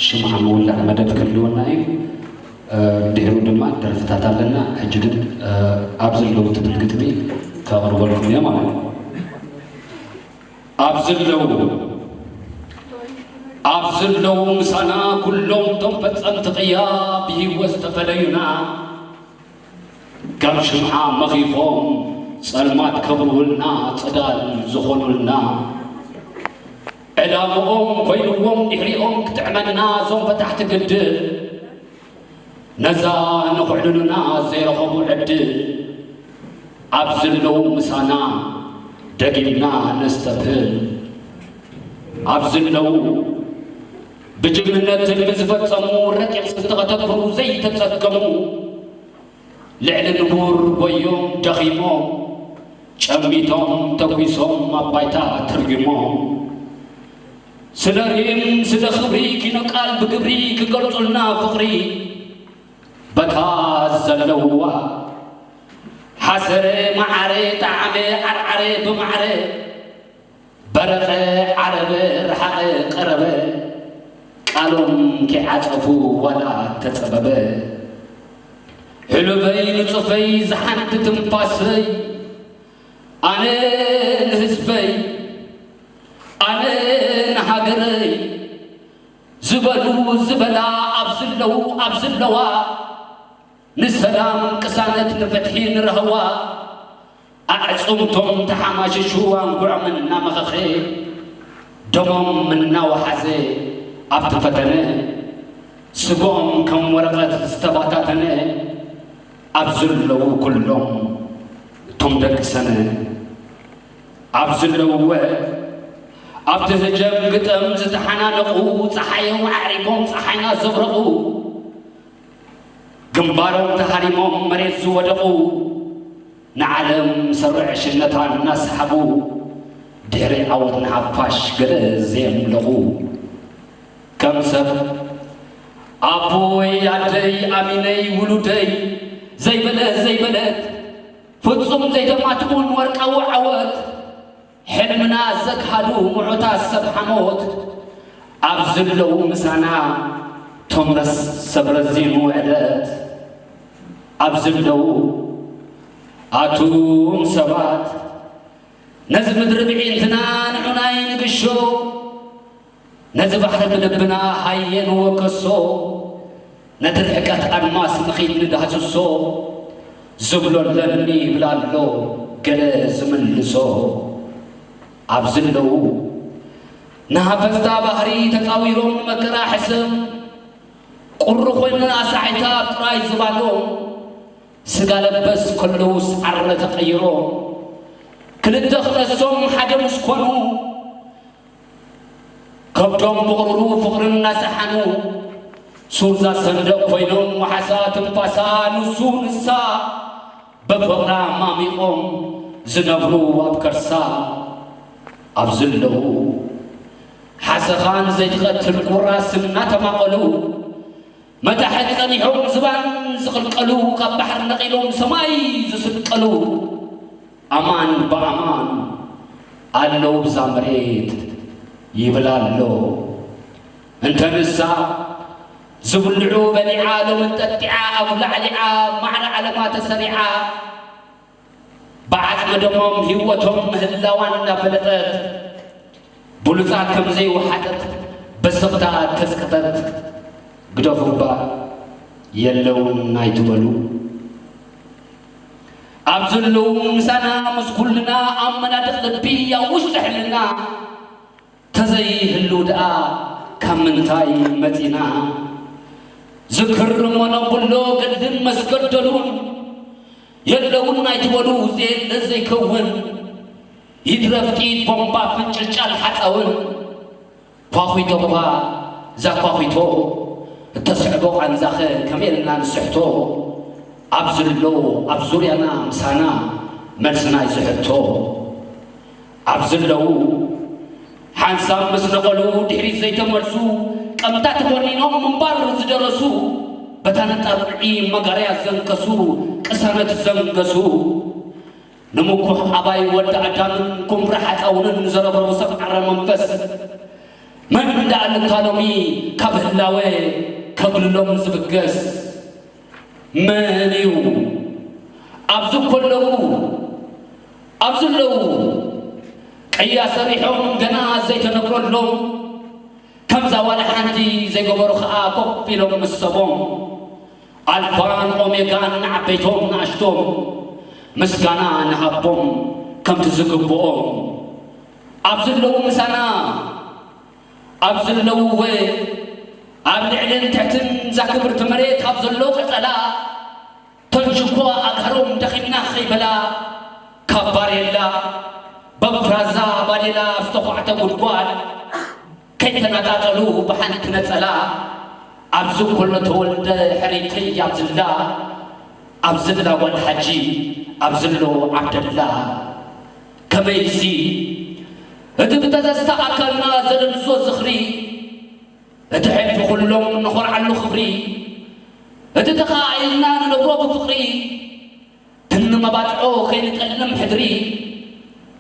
ሽምዓ ምውላዕ መደብ ክህልወና እዩ። ድሕሩ ድማ ደርፍታት ኣለና። ሕጂ ግን ኣብ ዘለዉ ትብል ግጥሚ ከቕርበልኩም እየ ማለት እዩ። ኣብ ዘለዉ ኣብ ዘለዉ ምሳና ኩሎም ቶም ፈጸምቲ ቅያ ብህይወት ዝተፈለዩና ከም ሽምዓ መኺኾም ጸልማት ከብርሁልና ጽዳል ዝኾኑልና ዕላምኦም ኮይንዎም ድሕሪኦም ክጥዕመና እዞም ፈታሕቲ ግድል ነዛ ንኽዕልሉና ዘይረኸቡ ዕድል ኣብ ዘለዉ ምሳና ደጊምና ነስተብህል ኣብ ዘለዉ ብጅግንነት ትልሚ ዝፈጸሙ ረቂቕ ስልቲ ከተግብሩ ዘይተጸገሙ ልዕሊ ንቡር ጎዮም ደኺሞም ጨሚቶም ተጒሶም ኣብ ባይታ ተርጒሞም ስለ ሪም ስለ ክብሪ ኪኖ ቃል ብግብሪ ክገልጹልና ፍቕሪ በታ ዘለውዋ ሓሰረ መዓረ ጣዕመ ዓርዓረ ብማዕረ በረቐ ዓረበ ረሓቐ ቀረበ ቃሎም ከይዓጸፉ ዋላ ተጸበበ ሕሉፈይ ንጹፈይ ዝሓንቲ ትንፋሰይ ኣነ ንህዝበይ ኣነ ንሃገረይ ዝበሉ ዝበላ ኣብ ዝለዉ ኣብ ዝለዋ ንሰላም ቅሳነት ንፍትሒ ንረህዋ ኣዕፅምቶም ተሓማሽሹ ኣንጉዖም እናመኸኸ ደሞም እናወሓዘ ኣብቲ ፈተነ ስጎኦም ከም ወረቐት ዝተባታተነ ኣብ ዘለዉ ኩሎም እቶም ደቂ ሰነ ኣብ ዘለውወ ኣብቲ ህጀም ግጠም ዝተሓናነቑ ፀሓዮም ኣዕሪጎም ፀሓይና ዘብረቑ ግንባሮም ተሃሪሞም መሬት ዝወደቑ ንዓለም ሰርዕ ሽነታ እናሰሓቡ ድሕሪ ዓወት ንሓፋሽ ገለ ዘየምለቑ ከም ሰብ ኣቦይ ኣደይ ኣሚነይ ውሉደይ ዘይበለ ዘይበለት ፍጹም ዘይተማትኡን ወርቃዊ ዓወት ሕልምና ዘግሃዱ ምዑታት ሰብ ሓሞት ኣብ ዝለዉ ምሳና ቶም ሰብ ረዚኑ ውዕለት ኣብ ዝለዉ ኣቱም ሰባት ነዚ ምድሪ ብዒንትና ንዑናይ ንግሾ ነዚ ባሕሪ ብልብና ሃየ ንወከሶ ነቲ ርሕቀት ኣድማስ ንኺድ ንዳህስሶ ዝብሎ ኣለኒ ይብል ኣሎ ገለ ዝምልሶ ኣብዚ ኣለዉ ንሃፈዝታ ባህሪ ተጻዊሮም ንመከራ ሕሰም ቁሪ ኮይኑ ኣሳሒታ ኣብ ጥራይ ዝባኖም ስጋ ለበስ ከለዉስ ዓረ ተቐይሮም ክልተ ክነሶም ሓደ ምስ ኮኑ ከብዶም ብቕርሩ ፍቕሪ እናሰሓኑ ሱር ዛሰንደቕ ኮይኖም ወሓሳ ትንፋሳ ንሱ ንሳ ብፍቕራ ማሚቖም ዝነብሩ ኣብ ከርሳ ኣብ ዘለዉ ሓሰኻን ዘይትቐትል ቁራስ እናተማቐሉ መታሕት ጸኒሖም ዝባን ዝቕልቀሉ ካብ ባሕሪ ነቒሎም ሰማይ ዝስቀሉ ኣማን ብኣማን ኣለዉ ብዛ መሬት ይብል ኣሎ እንተ ንሳ ዝብልዑ በሊዓ ሎምን ጠጢዓ ኣጉላዕሊዓ ማዕረ ዓለማ ተሰሪዓ ብዓጽመ ደሞም ህይወቶም ምህላዋ እናፈለጠት ብሉጻት ከም ዘይወሓጠት በስቕታ ተጽቅጠት ግደፉ እባ የለውን ኣይትበሉ ኣብ ዘለዉ ምሳና ምስ ኩልና ኣብ መናድቕ ልቢ ኣብ ውሽጢ ሕልና ተዘይህሉ ደኣ ካብ ምንታይ መጺና ዝክርሞ ነብሎ ገድልን መስገደሉን የለውን ኣይትበሉ ዘየለ ዘይከውን ይትረፍ ጥይት ቦምባ ፍንጭልጫል ሓፃውን ኳኺቶ እኳ ዛኳኺቶ እተስዕቦ ቃንዛኸ ከመይ ኢልና ንስሕቶ ኣብ ዝሎ ኣብ ዙርያና ምሳና መልሲ ናይዚ ሕቶ ኣብ ዝለዉ ሓንሳብ ምስ ነቐሉ ድሕሪት ዘይተመልሱ ቀምታ ተኾኒኖም ምንባር ዝደረሱ በታ ነጣር ቁልዒ መጋርያ ዘንከሱ ቅሳነት ዘንገሱ ንምኩሕ ኣባይ ወዲ ኣዳምን ኩምራ ሓፃውንን ንዘረብረቡ ሰብ ዓረ መንፈስ መን ደኣ ልካ ሎሚ ካብ ህላወ ከግልሎም ዝብገስ መን እዩ? ኣብዚ ከለዉ፣ ኣብዚ ኣለዉ፣ ቅያ ሰሪሖም ገና ዘይተነግረሎም፣ ከምዛ ዋላ ሓንቲ ዘይገበሩ ኸኣ ኮፍ ኢሎም ምስ ሰቦም፣ ኣልፋን ኦሜጋን ንዓበይቶም ንኣሽቶም፣ ምስጋና ንሃቦም ከምቲ ዝግብኦም። ኣብዚ ኣለዉ ምሳና፣ ኣብዚ ኣለዉ ወ-፣ ኣብ ልዕልን ትሕትን እዛ ክብርቲ መሬት ኣብ ዘሎ ቀጸላ፣ ተንሽኮ ኣግሃሮም ደኺምና ኸይበላ፣ ካብ ባሬላ፣ በፍራዛ ባዴላ ዝተዃዕተ ጉድጓድ፣ ከይተነጣጠሉ ብሓንቲ ነጸላ፣ ኣብዚ ከሎ ተወልደ ሕሪተይ ኣብዝላ፣ ኣብዝላ ጓል ሓጂ፣ ኣብዝሎ ዓብደላ። ከመይሲ፣ እቲ ብተዘስታ ኣካልና ዘደንዝዞ ዝኽሪ፣ እቲ ሕልፊ ኩሎም ንኾርዓሉ ክብሪ፣ እቲ ተኻኢልና ንነብሮ ብፍቕሪ፣ ክንመባጽዖ ከይንጠልም ሕድሪ፣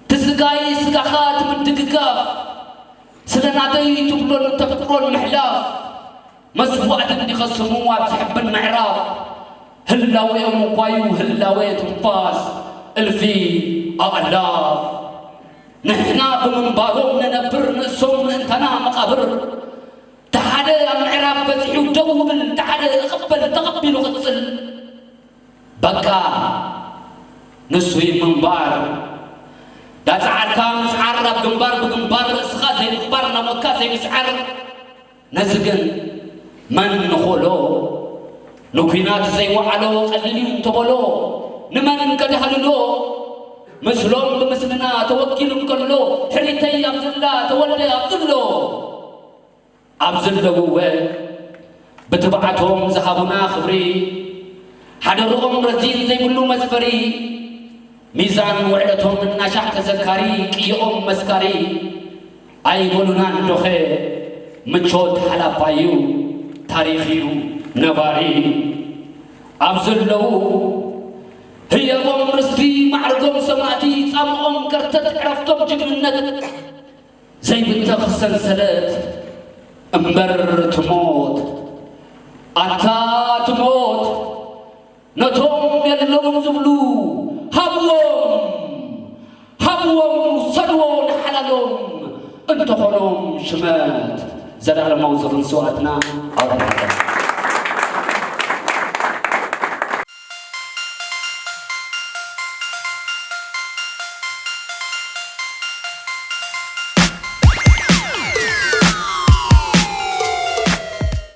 እቲ ስጋይ ስጋኻ እቲ ምድግጋፍ፣ ስለ ናተይ ትብሎን ተፍቅሮን ምሕላፍ፣ መስዋእቲ እንዲኸስሙ ኣብ ዝሕብን ምዕራፍ፣ ህላዌኦም እኳዩ ህላዌ ትንፋስ እልፊ ኣእላፍ። ንሕና ብምንባሮም ንነብር ንእሶም ምእንታና መቓብር። ተሓደ ኣብ ምዕራፍ በጺሑ ደው ይብል፣ ተሓደ እቕበል ተቐቢሉ ቅጽል። በቃ ንሱ እዩ ምንባር። ዳጸዓርካ ምጽዓር፣ ኣብ ግንባር ብግንባር ርእስኻ ዘይምኽባር፣ ናብ ሞትካ ዘይምስዓር። ነዚ ግን መን ንኾሎ? ንኲናት ዘይወዓሎ ቀሊል እዩ እንተበሎ፣ ንመን ከድሃልሎ? ምስሎም ብምስልና ተወኪሉ እንከሎ፣ ሕሪተይ ኣብዝላ ተወልደ ኣብዝሎ። ኣብ ዘለውወ ብትብዓቶም ዝሃቡና ክብሪ፣ ሓደርኦም ረዚን ዘይብሉ መስፈሪ፣ ሚዛን ውዕለቶም እናሻዕ ተዘካሪ፣ ቅየኦም መስካሪ፣ ኣይበሉናን ዶኸ ምቾት ሓላፋዩ፣ ታሪኽ እዩ ነባሪ። ኣብ ዘለዉ ህያቦም ርስቲ፣ ማዕርጎም ሰማእቲ፣ ጻምኦም ከርተት፣ ዕረፍቶም ጅግንነት፣ ዘይብተኽ ሰንሰለት እምበር ትሞት፣ ኣታ ትሞት፣ ነቶም የለውን ዝብሉ ሃብዎም፣ ሃብዎም፣ ውሰድዎ ንሓላሎም፣ እንተኾኖም ሽመት። ዘላለማዊ ዝኽሪ ንስውኣትና።